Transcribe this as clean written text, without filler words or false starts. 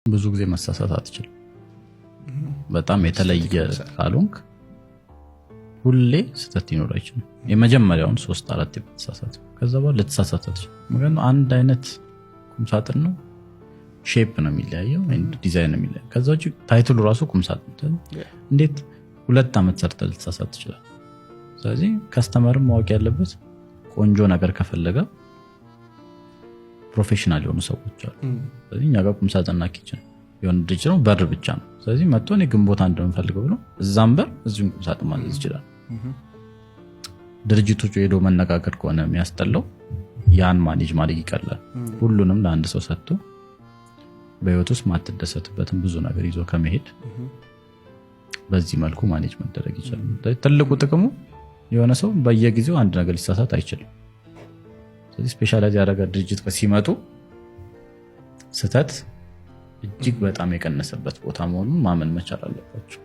ብዙ ጊዜ መሳሳት አትችልም። በጣም የተለየ ካልሆንክ ሁሌ ስህተት ሊኖር አይችልም። የመጀመሪያውን ሶስት አራት ብትሳሳት፣ ከዛ በኋላ ልትሳሳት አትችልም። ምክንያቱም አንድ አይነት ቁምሳጥን ነው፣ shape ነው የሚለያየው፣ ዲዛይን ነው የሚለያየው። ከዛ ውጭ title ኡ ራሱ ቁምሳጥን፣ እንዴት 2 ዓመት ሰርተህ ልትሳሳት ትችላለህ? ስለዚህ customer ም ማወቅ ያለበት ቆንጆ ነገር ከፈለገ professional የሆኑ ሰዎች አሉ። ስለዚህ እኛ ጋር ቁምሳጥንና kitchen የሆነ ድርጅት ነው፣ በር ብቻ ነው። ስለዚህ መጥቶ እኔ ግንቦት አንድ ነው የምፈልገው ብሎ እዛም በር እዚሁም ቁምሳጥን ማዘዝ ይችላል። ድርጅቶቹ ሄዶ መነጋገር ከሆነ የሚያስጠላው ያን manage ማድረግ ይቀላል። ሁሉንም ለአንድ ሰው ሰጥቶ በህይወት ውስጥ ማትደሰትበትን ብዙ ነገር ይዞ ከመሄድ በዚህ መልኩ manage መደረግ ይችላል። ትልቁ ጥቅሙ የሆነ ሰው በየጊዜው አንድ ነገር ሊሳሳት አይችልም። ስለዚህ specialize ያደረገ ድርጅት ሲመጡ ስህተት እጅግ በጣም የቀነሰበት ቦታ መሆኑን ማመን መቻል አለባቸው።